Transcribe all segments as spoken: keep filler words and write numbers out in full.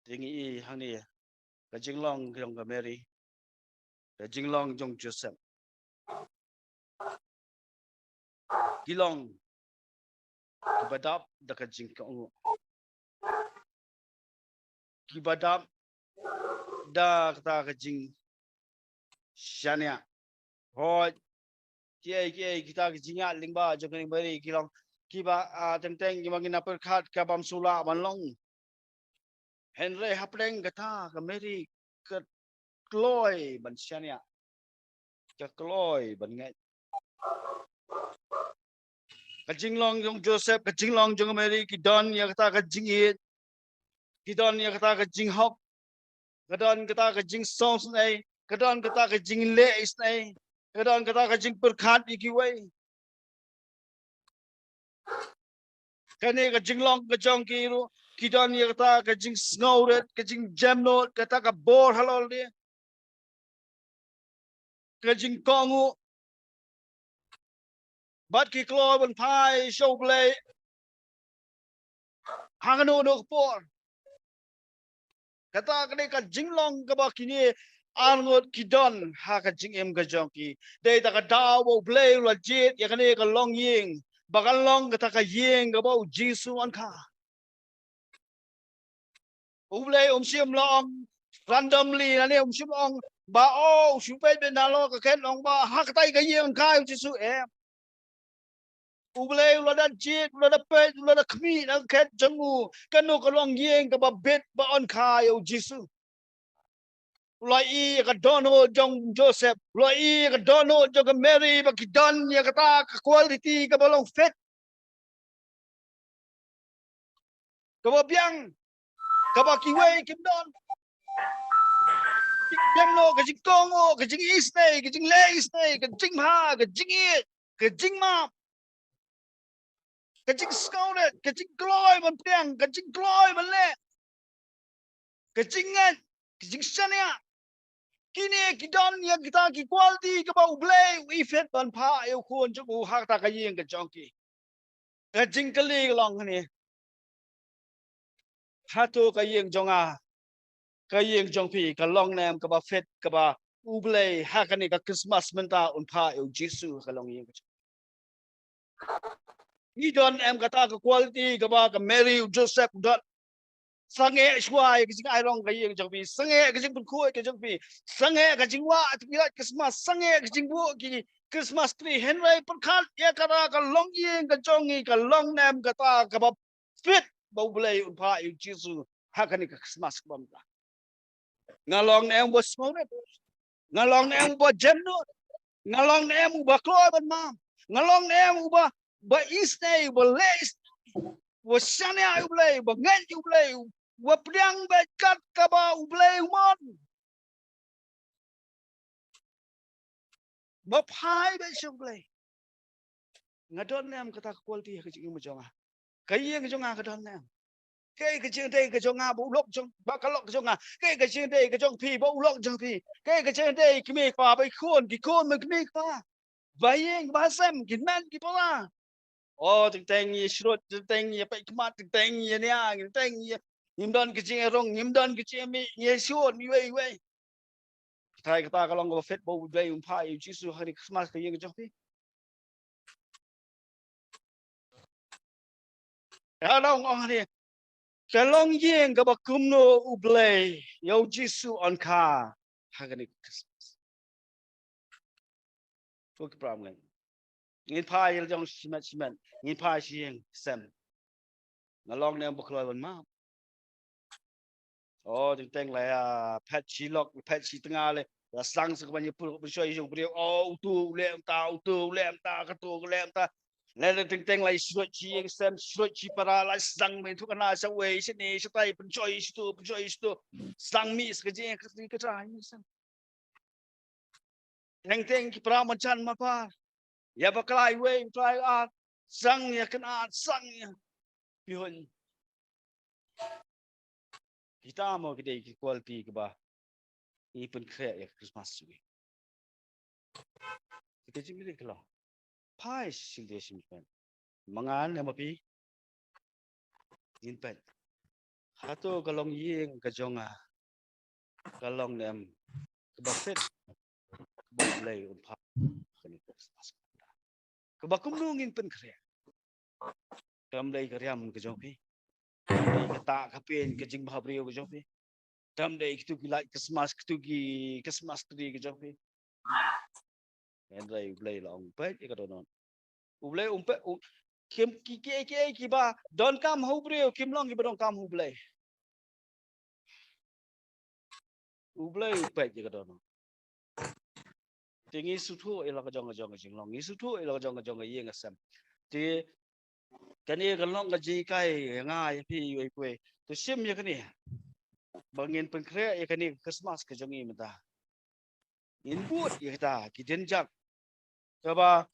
Te ngi i hangne ka jinglong jong ka Mary, ka jinglong jong Joseph, ki long kiba dap da ka jingkohnguh, kiba dap da kata ka jingshaniah. Hooid, kiei kiei kita ki jingïaid lyngba jong kane ka Mary ki long kiba, ah, teng teng kiba ngin ïa pyrkhat ka bym shu lah ban long. Hynrei hapdeng kata ka Mary ka kloi ban shaniah, ka kloi ban ngeit. Ka jinglong jong Joseph, ka jinglong jong Mary ki don ïa kata ka jingïeit, ki don ïa kata ka jinghok, ka don kata ka jingsngewsynei, ka don kata ka jingleh isynei, ka don kata ka jingpyrkhat ïa kiwei. Kane ka jinglong ka jong ki ruh ki don ïa kata ka jingsngewrit, ka jingjemnud, kata ka bor halor de, ka jingkohnguh. Bad ki kloi ban phai sha U Blei ha kano kano ka por. Kata ka dei ka jinglong kaba kine arngut ki don ha ka jingim ka jong ki. Dei ta ka daw ba U Blei u la jied ïa kane ka longïing ba kan long kata ka ïing kaba U Jisu un kha. U Blei um shym la ong randomly, lane um shym ong ba, oh, u shu peit beit na la ka khet, ong ba ha katai ka ïing un kha ïa U Jisu, em. U Blei u la da jied, u la da peit, u la da khmih na ka khet jong u kano ka longïing kaba bit ba un kha ïa U Jisu. U la i ïa ka dohnud jong Joseph, u la i ïa ka dohnud jong ka Mary ba ki don ïa kata ka quality kaba long fit, kaba biang, kaba kiwei kim don. Ki biang noh ka jingkohnguh, ka jingisynei, ka jingleh isynei, ka jingbha, ka jingïeit, ka jingmap, ka jingsngewrit, ka jingkloi ban pdiang, ka jingkloi ban leh, ka jingngeit, ka jingshaniah. Kine ki don ïa kita ki quality kaba U Blei u i fit ban phah ïa u khun jong u ha kata ka ïing ka jong ki. Ka jingkylli ka long hangne, hato ka ïing jong nga, ka ïing jong phi ka long ne em kaba fit kaba U Blei ha kane ka Christmas mynta un phah ïa U Jisu ha ka longïing ka jong phi? Ngi don em kata ka quality kaba ka Mary, u Joseph u don? Sangeh shuwa ïa ka jingairong ka ïing jong phi, sangeh ka jingpynkhuid ka jong phi, sangeh ka jingwah ïa ka Christmas, sangeh ka jingbuh ki Christmas tree, hynrei pyrkhat ïa kata ka longïing ka jong ngi ka long ne em kata kaba fit ba U Blei un phah ïa U Jisu ha kane ka Christmas kaba mynta? Nga long ne em uba sngewrit? Nga long ne em uba jemnud? Nga long ne em uba kloi ban map? Nga long ne em uba, uba isynei, uba leh isynei, uba shaniah ïa U Blei, uba ngeit ïa U Blei, uba pdiang beit kat kaba U Blei u mon, uba phai beit sha U Blei? Nga don ne em kata ka quality ha ka jingim jong nga? Ka ïing jong nga ka don ne em? Kaei ka jingïadei ka jong nga bad u lok jong, bad ka lok jong nga? Kaei ka jingïadei ka jong phi bad u lok jong phi? Kaei ka jingïadei kmie kpa bad ki khun, ki khun bad kmie kpa, ba ïing ba sem, ki hynmen ki para? O, teng teng ïa shrut, teng teng ïa peit khmat, teng teng ïa nia, teng teng ïa, ngim don ka jingïarung, ngim don ka jingïamih, ïa shrut iwei iwei. Katai kata ka long kaba fit ba U Blei un phah ïa U Jisu ha kane ka Christmas ka ïing ka jong phi? Ka long, ong hangne, ka longïing kaba kumno U Blei ïa U Jisu un kha ha kane ka Christmas? Ko ki para bangeit, ngin phai ïa la jong shimet shimet, ngin phai sha ïing sem. Nga long ne em uba kloi ban map? O, teng teng la ïa phet shi lok, phet shi tnga, la ïa sdang sa ka ban ïa pur pynshoi ïa u briew. O, uto u leh mynta, uto u leh mynta, kato u leh mynta. Lada teng teng la ïa shrut shi ïing sem, shrut shi para, la ïa sdang ban ïathuh khana sha uwei sha une, shatai, pynshoi ïa shito, pynshoi ïa shito. Sdang mih sa ka jingïaseng ka trai ïing sem. Teng teng ki para marjan mapar, ïa bakla iwei, bakla iwei, sdang ïa kynad, sdang ïa pynhun. Kita mo ki dei ki quality kiba ngi pynkhreh ïa ka Christmas jong ngi? Kita jingmih ka long. Phai shim te shim peit. Ma nga ne ma phi, ngin peit. Hato ka longïing ka jong nga ka long ne em kaba fit, kaba U Blei un phah kane ka Christmas? Kaba kumno ngin pynkhreh? Kam dei ka riam ka jong phi. Kam dei kata ka pyn ka jingbhabriew ka jong phi. Kam dei kitu ki light Christmas, kitu ki Christmas tree ka jong phi. Hynrei U Blei la ong peit ïa ka dohnud. U Blei um peit u kim ki ki ki kiba donkam ha u briew kim long kiba donkam ha U Blei. U Blei u peit ïa ka dohnud. Te ngi sngewthuh ïa la ka jong ka jong ka jinglong, ngi sngewthuh ïa la ka jong ka jong ka ïing ka sem. Te kane ka long ka jinghikai ïa nga ïa phi ïa phi. Te shim ïa kane ba ngin pynkhreh ïa kane ka Christmas ka jong ngi mynta. Ngin bud ïa kata ki dienjat kaba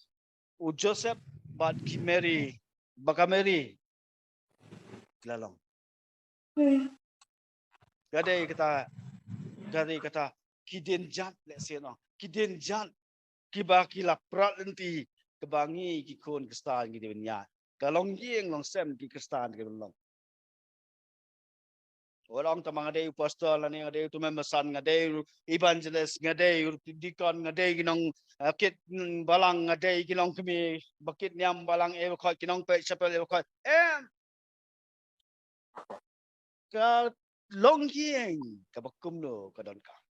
u Joseph bad ki Mary, ba ka Mary la long. Ka dei kata, ka dei kata ki dienjat, lehse, no, ki dienjat kiba ki la prat lynti, kaba ngi ki khun Khristan ngi dei ban ïa ka longïing longsem ki Khristan ki ban long. Wat ong tang ba nga dei u pastor lane nga dei u tymmen basan, nga dei u evangelist, nga dei u deacon, nga dei ki nong, eh, kit, mm, balang, nga dei ki nongkmie ba kit niam balang, eh, ba khot ki nongpeit chapel, eh, ba khot. Em. Ka longïing kaba kumno ka donkam?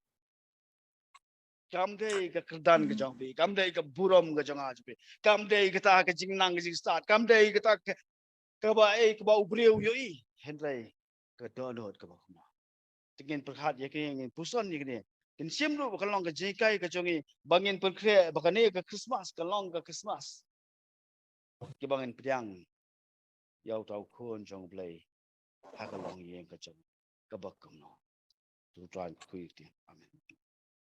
Kam dei ka kyrdan ka jong phi, kam dei ka burom ka jong nga jong phi, kam dei kata ka jingnang ka jingstad, kam dei kata ka, kaba ei kaba u briew u ïohi, hynrei ka dohnud kaba kumno. Te ngin pyrkhat ïa kine, ngin puson ïa kine. Ngin shim ruh ba ka long ka jinghikai ka jong ngi ba ngin pynkhreh ba kane ka Christmas ka long ka Christmas kiba ngin pdiang ïa uta u Khun jong U Blei ha ka longïing ka jong u kaba kumno. To try and quick thing.